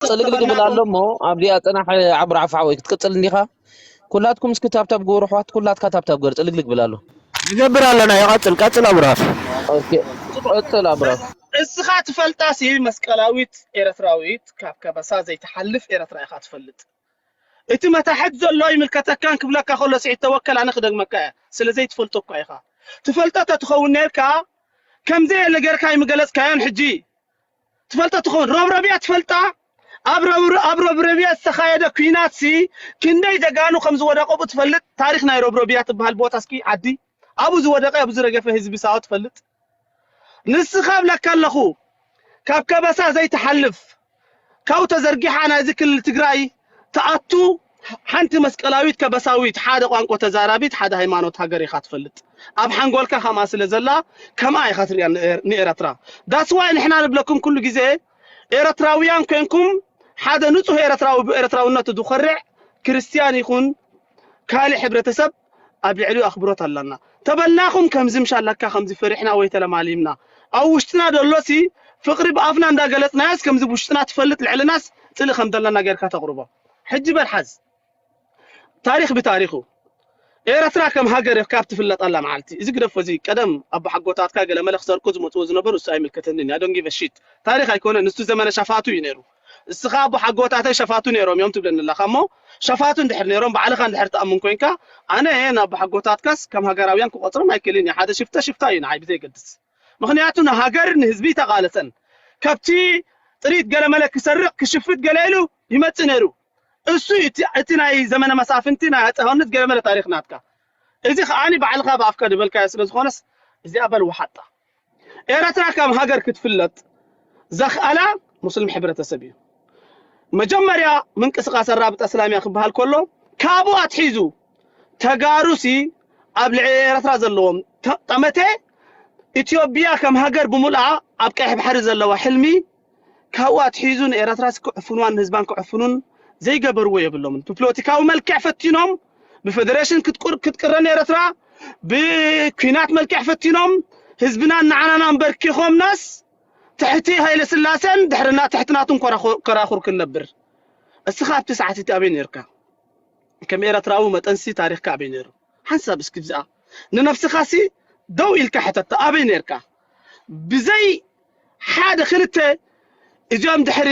ጽልግልግ ብል ኣሎ እሞ ኣብዚኣ ጽናሕ። ኣብራፍ ሓወይ ክትቅጽል እንዲኻ? ኩላትኩም እስኪ ታብታብ ግበሩ ኣሕዋት፣ ኩላትካ ታብታብ ግበር። ጽልግልግ ብል ኣሎ። ንገብር ኣለና። ይቐጽል፣ ቀጽል ኣብራፍ። ኦኬ፣ ቀጽል ኣብራፍ። እስኻ ትፈልጣ ሲ መስቀላዊት ኤርትራዊት ካብ ከበሳ ዘይትሓልፍ ኤርትራ ኢኻ ትፈልጥ። እቲ መታሕት ዘሎ ይምልከተካን ክብለካ ከሎ ስዒድ ተወከል ኣነ ክደግመካ እያ። ስለ ዘይትፈልጦ እኳ ኢኻ። ትፈልጦ ተትኸውን ነርካ ከምዘየለ ገርካ ይምገለጽካዮን ሕጂ ትፈልጦ ትኸውን። ሮብረብያ ትፈልጣ? ኣብ ረብረ- ኣብ ሮብረብያ ዝተኻየደ ኲናት ሲ ክንደይ ጀጋኑ ከም ዝወደቀ ትፈልጥ? ታሪኽ ናይ ሮብረብያ ትበሃል ቦታ እስኪ ዓዲ ኣብኡ ዝወደቀ ኣብኡ ዝረገፈ ህዝቢ ሳዋ ትፈልጥ? ንስኻ ብለካ ኣለኹ ካብ ከበሳ ዘይትሓልፍ ካብኡ ተዘርጊሓ ናይዚ ክልል ትግራይ ትኣቱ ሓንቲ መስቀላዊት ከበሳዊት ሓደ ቋንቋ ተዛራቢት ሓደ ሃይማኖት ሃገር ኢኻ ትፈልጥ። ኣብ ሓንጎልካ ከምኣ ስለ ዘላ ከምኣ ኢኻ ትሪኣ ንኤር- ንኤረትራ። ዳስዋይ ንሕና ንብለኩም ኩሉ ግዜ ኤረትራውያን ኮንኩም ሓደ ንጹህ ኤረትራዊ ብኤረትራውነቱ ዝኾርዕ ክርስትያን ይኹን ካልእ ሕብረተሰብ ኣብ ልዕሊኡ ኣኽብሮት ኣለና ተበልናኹም ከምዚ ምሻለካ ከምዚ ፈሪሕና ወይ ተለማሊምና ኣብ ውሽጥና ደሎሲ ፍቕሪ ብኣፍና እንዳገለጽናዮስ ከምዚ ብውሽጥና ትፈልጥ ልዕልናስ ጽልእ ከም ዘለና ጌርካ ተቕርቦ ሕጂ በል ሓዝ ታሪኽ ብታሪኹ ኤረትራ ከም ሃገር ካብ ትፍለጠላ መዓልቲ እዚ ግደፎ እዚ ቀደም ኣቦሓጎታትካ ገለመለ ክሰርቁ ዝመጽዎ ዝነበሩ እሱ ኣይምልከተንን I don't give a shit ታሪኽ ኣይኮነን ንሱ ዘመነ ሸፋቱ እዩ ነይሩ እስኻ ኣቦሓጎታተይ ሸፋቱ ነይሮም እዮም ትብለኒ ኣለኻ እሞ ሸፋቱ እንድሕር ነይሮም ባዕልኻ እንድሕር ትኣምን ኮንካ ኣነ ንኣቦሓጎታትካስ ከም ሃገራውያን ክቆጽሮም ኣይክእልን እየ ሓደ ሽፍታ ሽፍታ እዩ ንዓይ ብዘየገድስ ምኽንያቱ ንሃገር ንህዝቢ ተቓለሰን ካብቲ ጥሪት ገለመለ ክሰርቕ ክሽፍት ገለ ኢሉ ይመጽእ ነይሩ እሱ እቲ ናይ ዘመነ መሳፍንቲ ናይ ኣፀ ዮሃንስ ገለመለ ታሪኽ ናትካ እዚ ከዓኒ ባዕልኻ ብኣፍካ ዝበልካዮ ስለ ዝኾነስ እዚኣ በል ወሓጣ ኤረትራ ከም ሃገር ክትፍለጥ ዘኽኣላ ሙስሊም ሕብረተሰብ እዩ መጀመርያ ምንቅስቃስ ኣራብጣ እስላሚያ ክበሃል ከሎ ካብኡ ኣትሒዙ ተጋሩሲ ኣብ ልዕሊ ኤረትራ ዘለዎም ጠመተ ኢትዮጵያ ከም ሃገር ብምልኣ ኣብ ቀይሕ ባሕሪ ዘለዋ ሕልሚ ካብኡ ኣትሒዙ ንኤረትራስ ክዕፍንዋን ንህዝባን ክዕፍኑን ዘይገበርዎ የብሎምን። ብፖለቲካዊ መልክዕ ፈቲኖም፣ ብፈደሬሽን ክትቅረን ኤረትራ ብኲናት መልክዕ ፈቲኖም፣ ህዝብናን ንዓናን ኣንበርኪኾምናስ ትሕቲ ሃይለስላሴን ድሕርና ትሕቲ ናቱን ከራኹር ክንነብር። እስኻ ኣብቲ ሰዓት እቲ ኣበይ ነርካ? ከም ኤረትራዊ መጠንሲ ታሪኽካ ኣበይ ነሩ? ሓንሳብ እስኪ ብዝኣ ንነብስኻሲ ደው ኢልካ ሕተታ ኣበይ ነርካ? ብዘይ ሓደ ክልተ እዚኦም ድሕሪ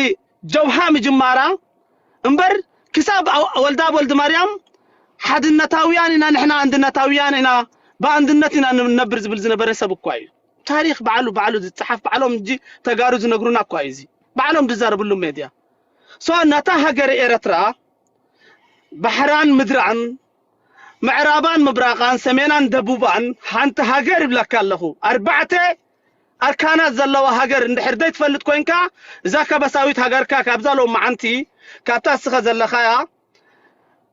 ጀብሃ ምጅማራ እምበር ክሳብ ወልደኣብ ወልደማርያም ሓድነታውያን ኢና ንሕና ኣንድነታውያን ኢና ብኣንድነት ኢና ንነብር ዝብል ዝነበረ ሰብ እኳ እዩ። ታሪኽ ባዕሉ ባዕሉ ዝፀሓፍ ባዕሎም እንጂ ተጋሩ ዝነግሩና እኳ እዩ እዚ ባዕሎም ዝዛረብሉ ሜድያ so ነታ ሃገረ ኤረትራ ባሕራን ምድራን ምዕራባን ምብራቓን ሰሜናን ደቡባን ሓንቲ ሃገር ይብለካ ኣለኹ ኣርባዕተ ኣርካናት ዘለዋ ሃገር እንድሕር ዘይትፈልጥ ኮይንካ እዛ ከበሳዊት ሃገርካ ካብዛ ሎማዓንቲ ካብታ እስኸ ዘለኻያ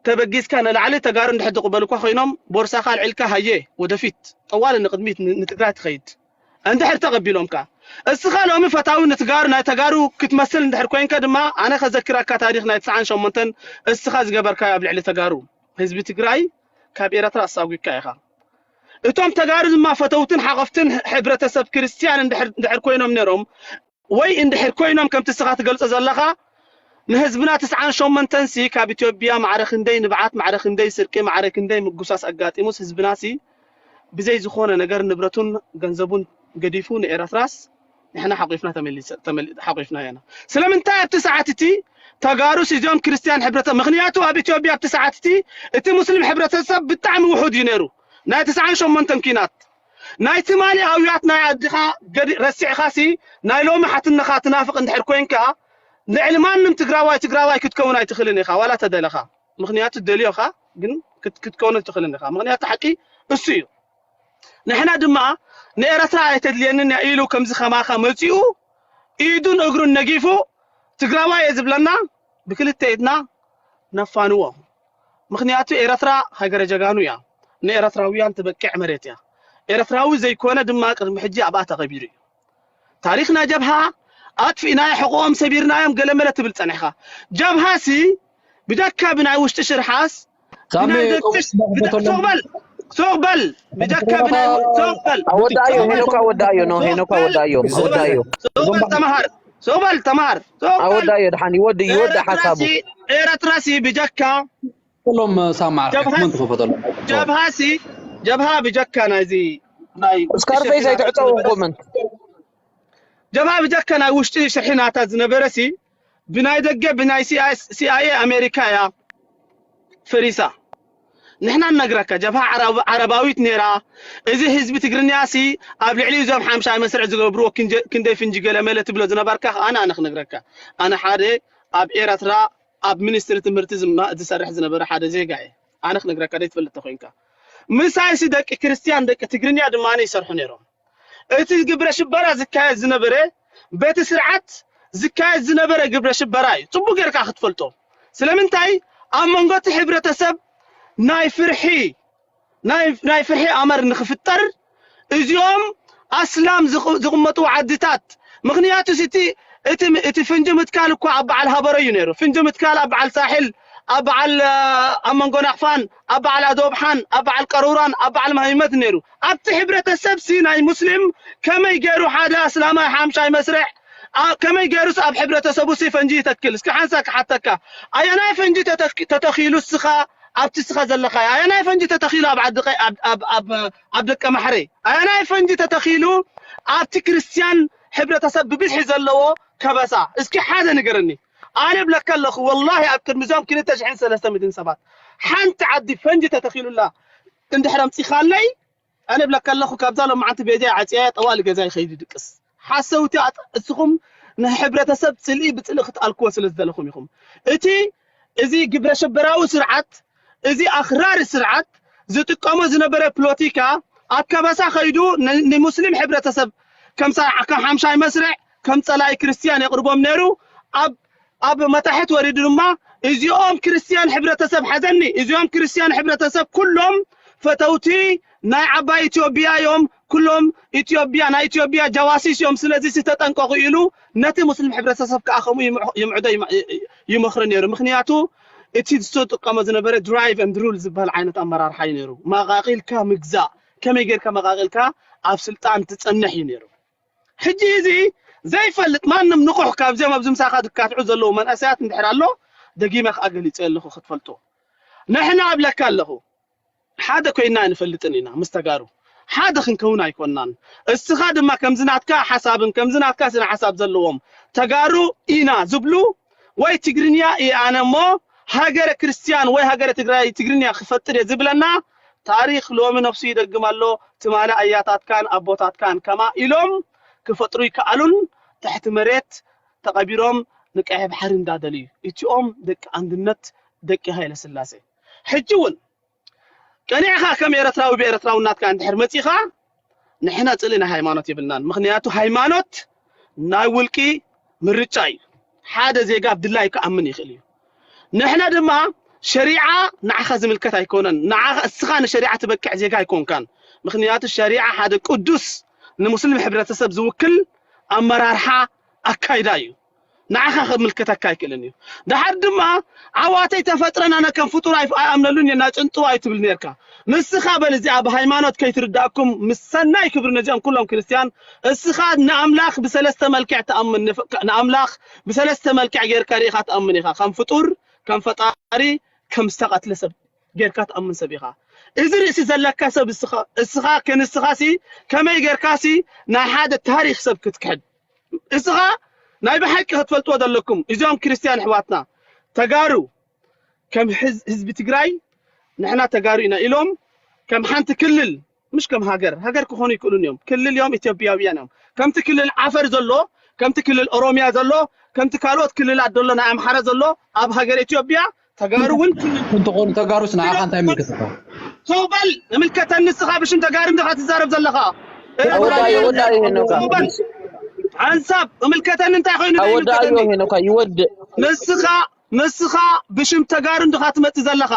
ተበጊስካ ንላዕሊ ተጋሩ እንድሕር ዝቕበሉካ ኮይኖም ቦርሳኻ ኣልዒልካ ሃየ ወደፊት ጠዋሊ ንቕድሚት ንትግራይ ትኸይድ እንድሕር ተቐቢሎምካ እስኻ ሎሚ ፈታዊ ንትጋሩ ናይ ተጋሩ ክትመስል እንድሕር ኮይንካ ድማ ኣነ ከዘክረካ ታሪኽ ናይ ትስዓን ሸሞንተን እስኻ ዝገበርካዮ ኣብ ልዕሊ ተጋሩ ህዝቢ ትግራይ ካብ ኤረትራ ኣሳጒካ ኢኻ እቶም ተጋሩ ድማ ፈተውትን ሓቐፍትን ሕብረተሰብ ክርስትያን እንድሕር ኮይኖም ነይሮም ወይ እንድሕር ኮይኖም ከምቲ እስኻ ትገልጾ ዘለኻ ንህዝብና ትስዓን ሸሞንተን ሲ ካብ ኢትዮጵያ ማዕረ ክንደይ ንብዓት ማዕረ ክንደይ ስርቂ ማዕረ ክንደይ ምጉሳስ ኣጋጢሙስ ህዝብና ሲ ብዘይ ዝኾነ ነገር ንብረቱን ገንዘቡን ገዲፉ ንኤረትራስ ንሕና ሓቂፍና ተመሊሰ ተመሊ ሓቂፍና ያና ስለምንታይ ኣብቲ ሰዓት እቲ ተጋሩ ሲዚዮም ክርስቲያን ሕብረተ ምኽንያቱ ኣብ ኢትዮጵያ ኣብቲ ሰዓት እቲ እቲ ሙስሊም ሕብረተሰብ ብጣዕሚ ውሑድ እዩ ነይሩ ናይ ትስዓን ሸሞንተን ኪናት ናይ ትማሊ ኣውያት ናይ ኣድኻ ረሲዕኻሲ ናይ ሎሚ ሓትነኻ ትናፍቕ እንድሕር ኮይንካ ልዕሊ ማንም ትግራዋይ ትግራዋይ ክትከውን ኣይትኽእልን ኢኻ ዋላ ተደለኻ ምኽንያቱ ደልዮኻ ግን ክትከውን ኣይትኽእልን ኢኻ ምኽንያቱ ሓቂ እሱ እዩ ንሕና ድማ ንኤረትራ ኣይተድልየንን እያ ኢሉ ከምዚ ከማኻ መፂኡ ኢዱን እግሩን ነጊፉ ትግራዋይ እየ ዝብለና ብክልተ ኢድና ነፋንዎ ምኽንያቱ ኤረትራ ሃገረ ጀጋኑ እያ ንኤረትራውያን ትበቅዕ መሬት እያ ኤረትራዊ ዘይኮነ ድማ ቅድሚ ሕጂ ኣብኣ ተቐቢሩ እዩ ታሪኽና ጀብሃ ኣጥፊእናዮ ሕቆኦም ሰቢርናዮም ገለመለ ትብል ጸኒሕኻ ጀብሃሲ ብደካ ብናይ ውሽጢ ሽርሓስ ሱቕ በል ሱቕ በል ብደካ ብናይ ሱቕ በል ወዳዮ ሄኖካ ወዳዮ ነው ሄኖካ ወዳዮ ወዳዮ ሱቕ በል ተመሃር ሱቕ በል ተማሃር። ሱቕ በል። ኣወዳዮ ድሓን ይወድ ይወድ ሓሳቡ ኤረትራሲ ብጀካ ሎም ሳማዕ ጀብሃ- ኮመንት ክፈተሎም ጀብሃሲ ጀብሃ ብጀካ ናይዚ ናይ ስካርፌስ ኣይትዕፀው ኮመንት ጀብሃ ብጀካ ናይ ውሽጢ ሽርሒ ናታ ዝነበረሲ ብናይ ደገ ብናይ ሲኣይኤ ኣሜሪካ እያ ፈሪሳ። ንሕና ንነግረካ ጀብሃ ዓረብ- ዓረባዊት ነይራ። እዚ ህዝቢ ትግርኛ ሲ ኣብ ልዕሊ እዞም ሓምሻይ መስርዕ ዝገብርዎ ክንጀ- ክንደይ ፍንጂ ገለመለ ትብሎ ዝነበርካ ኣነ ኣነ ክነግረካ ኣነ ሓደ ኣብ ኤረትራ ኣብ ሚኒስትሪ ትምህርቲ ዝማ- ዝሰርሕ ዝነበረ ሓደ ዜጋ እየ። ኣነ ክነግረካ ደይ ትፈልጥ ተኮይንካ ምሳይ ሲ ደቂ ክርስትያን ደቂ ትግርኛ ድማ ይሰርሑ ነይሮም። እቲ ግብረ ሽበራ ዝካየድ ዝነበረ በቲ ስርዓት ዝካየድ ዝነበረ ግብረ ሽበራ እዩ። ጽቡቅ ጌርካ ክትፈልጦ። ስለምንታይ ኣብ መንጎ እቲ ሕብረተሰብ ናይ ፍርሒ ናይ ናይ ፍርሒ ኣመር ንክፍጠር እዚኦም ኣስላም ዝቕ- ዝቕመጡ ዓድታት ምክንያቱ እቲ እቲ እቲ ፍንጂ ምትካል እኮ ኣብ በዓል ሃበረ እዩ ነይሩ። ፍንጂ ምትካል ኣብ በዓል ሳሕል ኣብ በዓል አ፣ ኣብ መንጎ ናቕፋን ኣብ በዓል ኣዶብሓን ኣብ በዓል ቀሩራን ኣብ በዓል መሃይመት ነይሩ። ኣብቲ ሕብረተሰብ ሲ ናይ ሙስሊም ከመይ ገይሩ ሓደ ኣስላማይ ሓምሻይ መስርዕ ኣ- ከመይ ገይሩስ ኣብ ሕብረተሰቡ ሲ ፈንጂ ይተክል? እስኪ ሓንሳ ክሓተካ ኣየናይ ፈንጂ ተተክ- ተተኺሉ እስኻ ኣብቲ እስኻ ዘለኻ ኣየናይ ፈንጂ ተተኺሉ ኣብ ዓዲ ቀይ ኣብ ኣብ ኣብ ኣብ ደቀ ማሕረ ኣየናይ ፈንጂ ተተኺሉ ኣብቲ ክርስትያን ሕብረተሰብ ብብዝሒ ዘለዎ ከበሳ እስኪ ሓደ ንገረኒ ኣነ ብለካ ኣለኹ ወላሂ ኣብ ቅድሚ እዞም ክልተ ሽሕን ሰለስተ ሚእትን ሰባት ሓንቲ ዓዲ ፈንጂ ተተኺሉላ እንድሕር ኣምፂኻለይ ኣነ ብለካ ኣለኹ ካብዛ ሎማዓንቲ ቤጃ ዓፅያ ጠዋሊ ገዛ ይኸይድ ድቅስ ሓሰውቲ ኣጥ- እስኹም ንሕብረተሰብ ፅልኢ ብፅልኢ ክትኣልክዎ ስለ ዝደለኹም ኢኹም እቲ እዚ ግብረ ሽበራዊ ስርዓት እዚ ኣኽራሪ ስርዓት ዝጥቀሞ ዝነበረ ፖለቲካ ኣብ ከበሳ ከይዱ ን- ንሙስሊም ሕብረተሰብ ከም ሳ- ከም ሓምሻይ መስርዕ ከም ፀላኢ ክርስትያን የቕርቦም ነይሩ ኣብ ኣብ መታሕት ወሪዱ ድማ እዚኦም ክርስትያን ሕብረተሰብ ሓዘኒ እዚኦም ክርስትያን ሕብረተሰብ ኩሎም ፈተውቲ ናይ ዓባይ ኢትዮጵያ እዮም ኩሎም ኢትዮጵያ ናይ ኢትዮጵያ ጃዋሲስ እዮም ስለዚ ተጠንቀቑ ኢሉ ነቲ ሙስሊም ሕብረተሰብ ከዓ ከምኡ ይምዕ- ይምዕዶ ይመ- ይመኽሮ ነይሩ ምክንያቱ እቲ ዝጥቀሞ ዝነበረ drive and rule ዝበሃል ዓይነት ኣመራርሓ እዩ ነይሩ መቓቒልካ ምግዛእ ከመይ ጌርካ መቓቒልካ ኣብ ስልጣን ትፀንሕ እዩ ነይሩ ሕጂ እዚ ዘይፈልጥ ማንም ንቑሕ ካብዚኦም ኣብዚ ምሳኻ ዝካትዑ ዘለዉ መንእሰያት እንድሕር ኣሎ ደጊመ ከዓ ገሊፀ ኣለኹ ክትፈልጦ ንሕና ኣብለካ ኣለኹ ሓደ ኮይና ኣይንፈልጥን ኢና ምስ ተጋሩ ሓደ ክንከውን ኣይኮናን እስኻ ድማ ከምዚ ናትካ ሓሳብን ከምዚ ናትካ ስነ ሓሳብ ዘለዎም ተጋሩ ኢና ዝብሉ ወይ ትግርኛ እየ ኣነ እሞ ሃገረ ክርስትያን ወይ ሃገረ ትግራይ ትግርኛ ክፈጥር እየ ዝብለና ታሪኽ ሎሚ ነፍሱ ይደግም ኣሎ ትማሊ ኣያታትካን ኣቦታትካን ከማ ኢሎም ክፈጥሩ ይከኣሉን ትሕቲ መሬት ተቐቢሮም ንቀይሕ ባሕሪ እንዳደልዩ እቲኦም ደቂ ኣንድነት ደቂ ሃይለ ስላሴ ሕጂ እውን ቀኒዕኻ ከም ኤረትራዊ ብኤረትራውናትካ እንድሕር መጺኻ ንሕና ጽልኢ ናይ ሃይማኖት የብልናን ምኽንያቱ ሃይማኖት ናይ ውልቂ ምርጫ እዩ ሓደ ዜጋ ብድላዩ ክኣምን ይኽእል እዩ ንሕና ድማ ሸሪዓ ንዓኻ ዝምልከት ኣይኮነን ንዓኻ እስኻ ንሸሪዓ ትበቅዕ ዜጋ ኣይኮንካን ምኽንያቱ ሸሪዓ ሓደ ቅዱስ ንሙስሊም ሕብረተሰብ ዝውክል ኣመራርሓ ኣካይዳ እዩ ንዓኻ ክምልከተካ ኣይክእልን እዩ ድሓር ድማ ዓዋተይ ተፈጥረን ኣነ ከም ፍጡር ኣይኣምነሉን እየ ናጨንጥዋ እዩ ትብል ነርካ ንስኻ በል እዚኣ ብሃይማኖት ከይትርዳእኩም ምስ ሰናይ ክብሪ ነዚኦም ኩሎም ክርስትያን እስኻ ንኣምላኽ ብሰለስተ መልክዕ ትኣምን ንኣምላኽ ብሰለስተ መልክዕ ጌርካ ርኢኻ ትኣምን ኢኻ ከም ፍጡር ከም ፈጣሪ ከም ዝተቐትለ ሰብ ጌርካ ትኣምን ሰብ ኢኻ እዚ ርእሲ ዘለካ ሰብ እስኻ እስኻ ከንስኻሲ ከመይ ጌርካሲ ናይ ሓደ ታሪኽ ሰብ ክትክሕድ እስኻ ናይ ብሓቂ ክትፈልጥዎ ዘለኩም እዚኦም ክርስትያን ኣሕዋትና ተጋሩ ከም ህዝ- ህዝቢ ትግራይ ንሕና ተጋሩ ኢና ኢሎም ከም ሓንቲ ክልል ምሽ ከም ሃገር ሃገር ክኾኑ ይክእሉን እዮም ክልል እዮም ኢትዮጵያውያን እዮም ከምቲ ክልል ዓፈር ዘሎ ከምቲ ክልል ኦሮሚያ ዘሎ ከምቲ ካልኦት ክልላት ዘሎ ናይ ኣምሓራ ዘሎ ኣብ ሃገር ኢትዮጵያ ተጋሩ እውን ክልል እንትኾኑ ተጋሩስ ንዓኻ እንታይ ምልክትካ ቶበል እምልከተኒ ንስኻ ብሽም ተጋሩ እንዲኻ ትዛረብ ዘለኻ ወዳዮ ወዳዮ ሄኖካ ቶበል ሓንሳብ እምልከተኒ እንታይ ኮይኑ ወዳዮ እምልከተኒ ሄኖካ ይወድእ ንስኻ ንስኻ ብሽም ተጋሩ እንዲኻ ትመጽእ ዘለኻ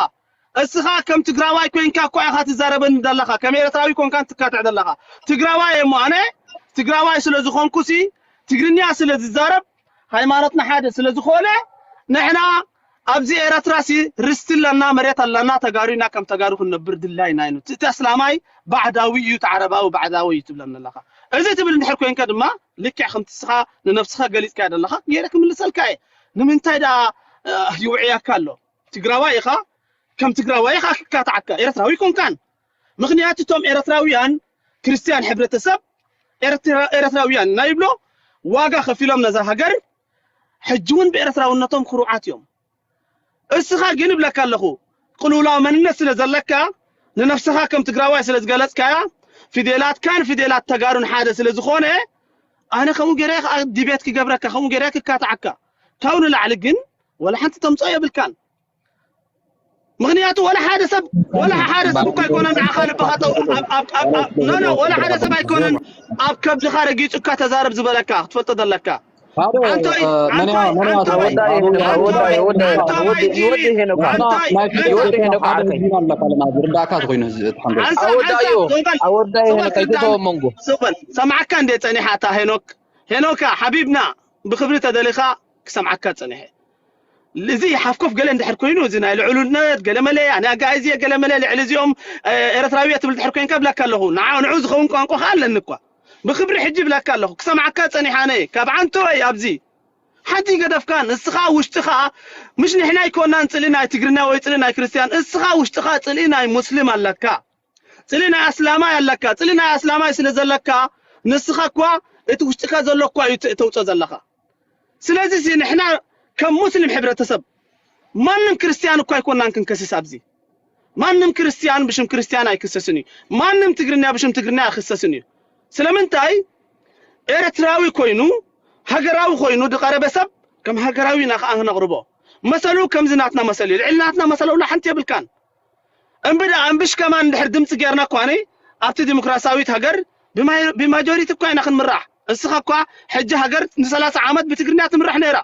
እስኻ ከም ትግራዋይ ኮይንካ እኳ ኢኻ ትዛረበኒ ዘለኻ ከም ኤርትራዊ ኮንካ ትካትዕ ዘለኻ ትግራዋይ እሞ ኣነ ትግራዋይ ስለ ዝኾንኩሲ ትግርኛ ስለ ዝዛረብ ሃይማኖትና ሓደ ስለ ዝኾነ ንሕና ኣብዚ ኤረትራ ሲ ርስቲ ኣለና መሬት ኣለና ተጋሩ ኢና ከም ተጋሩ ክንነብር ድላይና እዩ እቲ ኣስላማይ ባዕዳዊ እዩ እቲ ዓረባዊ ባዕዳዊ እዩ ትብለኒ ኣለኻ እዚ ትብል እንድሕር ኮይንካ ድማ ልክዕ ከምቲ ንስኻ ንነብስኻ ገሊጽካያ ዘለኻ ገይረ ክምልሰልካ እየ። ንምንታይ ደኣ ይውዕያካ ኣሎ? ትግራዋይ ኢኻ፣ ከም ትግራዋይ ኢኻ ክካትዓካ፣ ኤርትራዊ ኣይኮንካን። ምኽንያቱ እቶም ኤርትራውያን ክርስትያን ሕብረተሰብ ኤርትራውያን ናይ ይብሎ ዋጋ ከፊሎም ነዛ ሃገር፣ ሕጂ እውን ብኤርትራውነቶም ክሩዓት እዮም። እስኻ ግን እብለካ ኣለኹ፣ ቅልውላው መንነት ስለ ዘለካ፣ ንነፍስኻ ከም ትግራዋይ ስለ ዝገለጽካያ፣ ፊደላትካን ፊደላት ተጋሩን ሓደ ስለ ዝኾነ፣ ኣነ ከምኡ ገይረ ከዓ ዲቤት ክገብረካ፣ ከምኡ ገይረ ክካትዓካ። ካብኡ ንላዕሊ ግን ወላ ሓንቲ ተምጽኦ የብልካን። ምኽንያቱ ወላ ሓደ ሰብ፣ ወላ ሓደ ሰብ እኳ ኣይኮነን ንዓኻ ልብኻ ተው-፣ ኣብ፣ ኣብ፣ ኣብ፣ ኣብ፣ ኖ፣ ኖ፣ ወላ ሓደ ሰብ ኣይኮነን ኣብ ከብድኻ ረጊጹካ ተዛረብ ዝበለካ ክትፈልጦ ዘለካ። ኣወዳይ ሄኖክ ዓርከይ። ኣወዳይ ሄኖክ ዓርከይ። ሓንሳብ፣ ኣወዳይ ሄኖክ ኣይትተወ መንጎ። ሱቕ በል። ሰማዕካ እንዴ ጸኒሓ እታ ሄኖክ? ሄኖካ ሓቢብና ብኽብሪ ተደሊኻ ክሰምዓካ ጸኒሐ። እዚ ሓፍኮፍ ገለ እንድሕር ኮይኑ፣ እዚ ናይ ልዑልነት ገለመለ፣ ኣነ ኣጋኣዚ እየ ገለመለ፣ ልዕሊ እዚኦም ኤረትራዊ እየ ትብል እንድሕር ኮይንካ እብለካ ኣለኹ። ንዓ ንዑ ዝኸውን ቋንቋ ከኣ ኣለኒ እኳ። ብኽብሪ ሕጂ እብለካ ኣለኹ። ክሰምዓካ ጸኒሓ ኣነ ካብ ዓንቶ እየ ኣብዚ። ሓንቲ ገደፍካ ንስኻ ውሽጥኻ ምሽ ንሕና ኣይኮናን ጽልኢ ናይ ትግርኛ ወይ ጽልኢ ናይ ክርስትያን፣ እስኻ ውሽጥኻ ጽልኢ ናይ ሙስሊም ኣለካ። ጽልኢ ናይ ኣስላማይ ኣለካ። ጽልኢ ናይ ኣስላማይ ስለ ዘለካ ንስኻ እኳ እቲ ውሽጥካ ዘሎ እኳ እዩ ት-፣ ተውጽኦ ዘለኻ። ስለዚ እዚ ንሕና ከም ሙስሊም ሕብረተሰብ ማንም ክርስትያን እኳ ኣይኮናን ክንከስስ ኣብዚ። ማንም ክርስትያን ብሽም ክርስትያን ኣይክሰስን እዩ። ማንም ትግርኛ ብሽም ትግርኛ ኣይክሰስን እዩ። ስለምንታይ ኤርትራዊ ኮይኑ ሃገራዊ ኮይኑ ዝቐረበ ሰብ ከም ሃገራዊ ኢና ከኣ ክነቕርቦ። መሰሉ ከምዚ ናትና መሰል እዩ። ልዕሊ ናትና መሰል ውላ ሓንቲ የብልካን። እምቢ ደኣ እምብሽ ከማን እንድሕር ድምፂ ጌርና እኳኒ ኣብቲ ዲሞክራሲያዊት ሃገር ብማይ-፣ ብማጆሪቲ እኳ ኢና ክንምራሕ። እስኻ እኳ ሕጂ ሃገር ንሰላሳ ዓመት ብትግርኛ ትምራሕ ነይራ።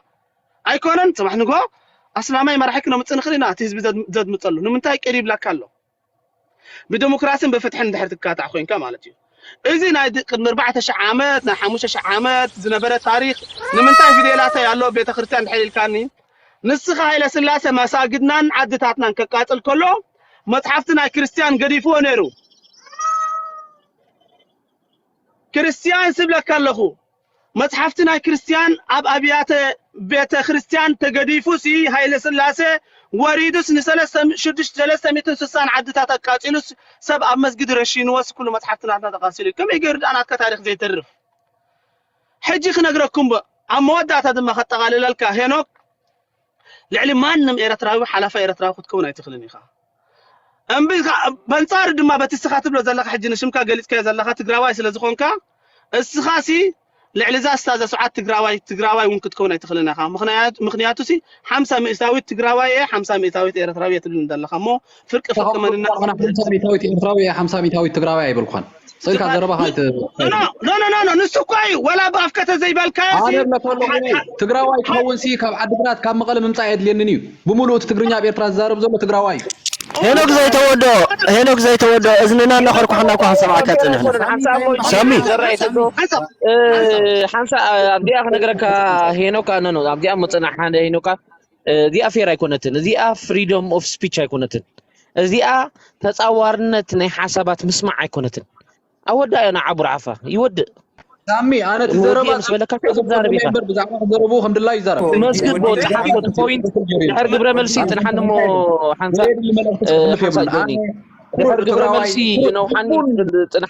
ኣይኮነን፣ ጽባሕ ንግሆ ኣስላማይ መራሒ ክነምጽእ ንኽእል ኢና፣ እቲ ህዝቢ ዘድ-፣ ዘድምጸሉ። ንምንታይ ቅር ይብለካ ኣሎ? ብዲሞክራሲን ብፍትሕን እንድሕር ትካታዕ ኮይንካ ማለት እዩ። እዚ ናይ ድ-፣ ቅድሚ ኣርባዕተ ሺሕ ዓመት፣ ናይ ሓሙሽተ ሺሕ ዓመት ዝነበረ ታሪኽ ንምንታይ ፊደላተይ ኣሎ ቤተ ክርስቲያን እንድሕር ኢልካኒ፣ ንስኻ ሃይለ ስላሴ መሳግድናን ዓድታትናን ከቃጽል ከሎ መጽሓፍቲ ናይ ክርስቲያን ገዲፍዎ ነይሩ። ክርስቲያን ስብለካ ኣለኹ። መጽሓፍቲ ናይ ክርስቲያን ኣብ ኣብያተ ቤተ ክርስቲያን ተገዲፉ ሲ ሃይለ ስላሴ ወሪዱስ ንሰለስተ ሽዱሽተ ሰለስተ ሚእትን ስሳን ዓድታት ኣቃጺሉስ ሰብ ኣብ መስጊድ ረሺንዎስ ኩሉ መጽሓፍቲ ናትና ተቃጺሉ። ከመይ ገይሩ ደኣ ናትካ ታሪኽ ዘይተርፍ? ሕጂ ክነግረኩም ብ-፣ ኣብ መወዳእታ ድማ ከጠቓልለልካ ሄኖክ፣ ልዕሊ ማንም ኤረትራዊ ሓላፋይ ኤረትራዊ ክትከውን ኣይትኽልን ኢኻ። እምቢ ከ-፣ በንጻሩ ድማ በቲ እስኻ ትብሎ ዘለኻ ሕጂ ንሽምካ ገሊጽካዮ ዘለኻ ትግራዋይ ስለ ዝኾንካ፣ እስኻሲ ልዕሊ እዛ ስታዘ ሰዓት ትግራዋይ፣ ትግራዋይ እውን ክትከውን ኣይትኽልን ኢኻ። ምኽንያቱ፣ ምኽንያቱሲ ሓምሳ ሚእታዊት ትግራዋይ እየ፣ ሓምሳ ሚእታዊት ኤረትራዊ እየ ትብል ዘለኻ እሞ ፍርቂ ፍርቂ መንነት ሓምሳ ሚእታዊት ኤረትራዊ እየ፣ ሓምሳ ሚእታዊት ትግራዋይ ኣይበልኳን። ስእልካ ዘረባኻ ኣይት-፣ ኖ፣ ኖ፣ ኖ፣ ኖ፣ ኖ፣ ንሱ እኮ እዩ። ወላ ብኣፍካ ተዘይበልካዮ ሲ ኣነ እብለካ ኣለኹ እኔ፣ ትግራዋይ ክኸውን ሲ ካብ ዓድግራት ካብ መቐለ ምምፃእ ኣየድልየንን እዩ። ብምሉእ እቲ ትግርኛ ኣብ ኤርትራ ዝዛረብ ዘሎ ትግራዋይ እዩ። ሄኖክ ዘይተወዶ፣ ሄኖክ ዘይተወዶ፣ እዝንና እናኾርኩሓና እኮ ክንሰምዓካ ጸኒሕና። ሳሚ። ሓንሳ ኣብዚኣ ክነግረካ ሄኖካ፣ ኖ፣ ኖ፣ ኣብዚኣ መጽና ሓደ ሄኖካ፣ እዚኣ ፌር ኣይኮነትን። እዚኣ ፍሪደም ኦፍ ስፒች ኣይኮነትን። እዚኣ ተጻዋርነት ናይ ሓሳባት ምስማዕ ኣይኮነትን። ኣወዳእዮ ንዓ ቡርዓፋ ይወድእ። ሳሚ፣ ኣነ እቲ ዘረባ ወዲኤ ምስ በለካ እኮ ክትዛረብ ኢኻ። እምበር ብዛዕባ ክዘረቡ ከም ድላዩ ይዛረብ። መስግድ ብወጽሓ እኮ እቲ ፖይንት ድሕር ግብረ መልሲ ጽንሓኒ እሞ ሓንሳእ፣ ዘየድሊ መልእኽቲ እ፣ ክሕልፍ ሓንሳእ የብሉን። ጆኒ። ኣነ ድሕር ግብረ ትግራዋይ መልሲ ነውሓኒ ጽንሓኒ።